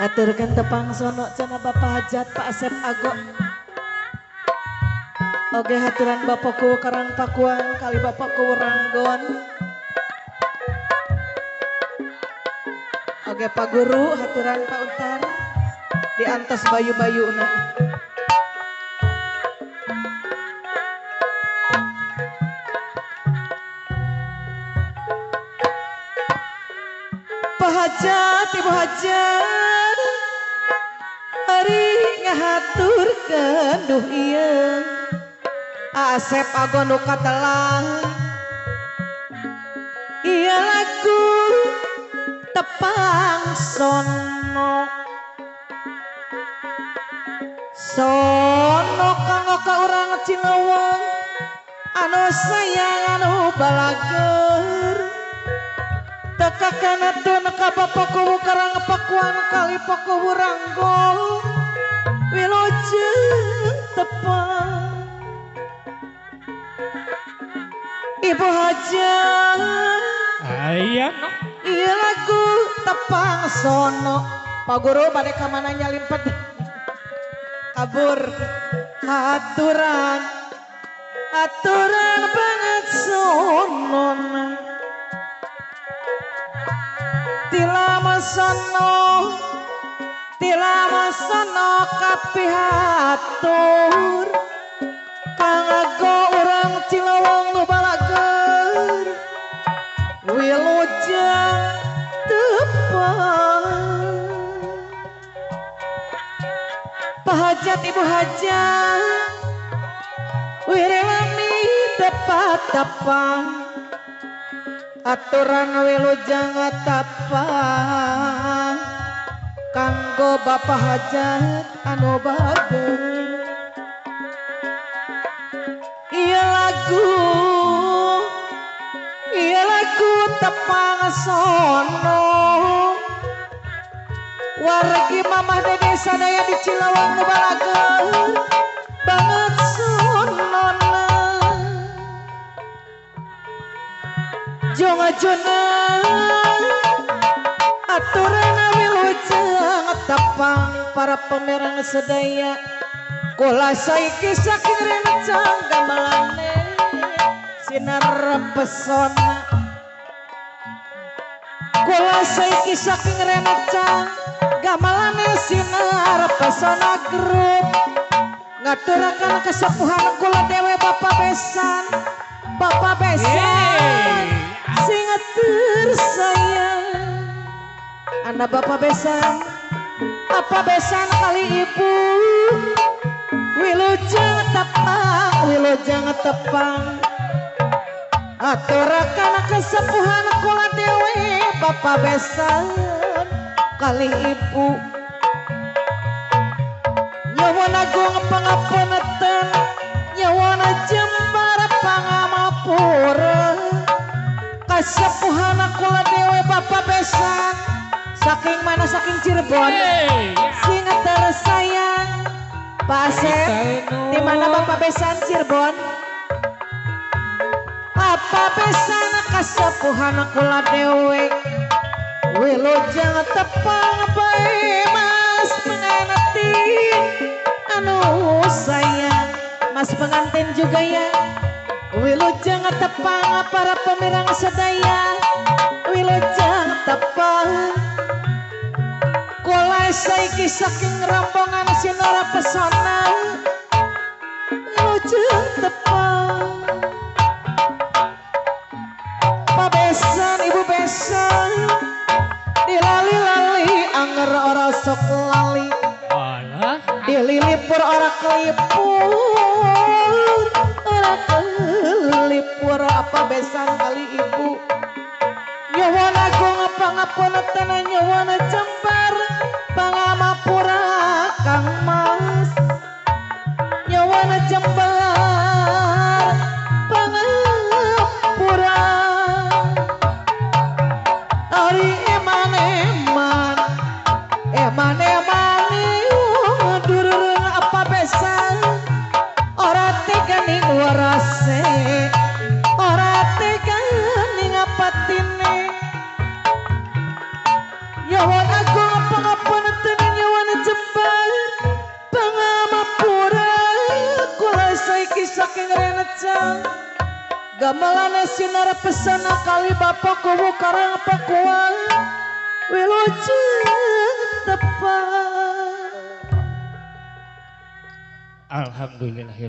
Aturkeun tepang sono cenah Bapak Hajat Pak Asep Ago. Oge haturan Bapakku Karang Pakuan kali Bapakku Ranggon. Oge Pak Guru haturan Pak Untar di antos bayu-bayuna. Pak Hajat, Ibu Hajat, hari ngahaturkeun duh ieu. Asep Ago nu katelah ieu lagu tepang sono. Sono kanggo ka urang Cileweng anu sayang anu balager. Teka kana tun ka Bapakku Karang Pakuan kali Paku Ranggol wilujeng tepang. Ibu Hajat aya ieu lagu tepang sono. Pak Guru bade ka mana nyalimpet kabur. Aturan aturan banget sonona tilama sono tilama sono kapihatur kang ago urang Cileweng nu balager wilujeng tepang. Pak Hajat Ibu Hajat wirelami tepat tepang aturan wilujeng tepang kanggo Bapak Hajat anu bager. Ieu lagu tepang sono wargi Mamah Dede sadaya di Cileweng nu balager banget sonona. Jong-jona aturan wilujeng tepang para pemerang sedaya. Kula saiki saking rencang gamelane sinar pesona. Kula saiki saking rencang gamelane sinar pesona grup ngaturakan kesepuhan kula dewe Bapak Besan. Bapak Besan sing tersayang. Anda Bapak Besan, apa besan kali ibu wilujeng tepang, wilujeng tepang aturakan kesepuhan kula dewe Bapak Besan kali ibu. Nyuwun agung pangapunten, nyuwun jembar pangamapura kesepuhan kula dewe Bapak Besan saking mana saking Cirebon sing tersayang. Pak Asep, di mana Bapak Besan Cirebon? Bapak Besan kasepuhan kula dewe wilujeng tepang bae mas pengantin anu sayang. Mas pengantin juga ya. Wilujeng tepang para pemirang sedaya wilujeng tepang. Kula saiki saking rombongan Sinara Pesona wilujeng tepang. Pak Besan, Ibu Besan dilali-lali anger ora sok lali dililipur ora kelipur ora kelipur apa besan kali ibu. Nyuwun agung pangapunten nyuwun jembar pangamapura Kang Mas. Nyuwun jembar pangamapura ari eman-eman eman-eman durung apa besan ora tega ning warase ora tega ning apatine. Nyuwun Gamelane sinar pesona kali bapak kuwu karang pakuan wilujeng tepang. Alhamdulillah.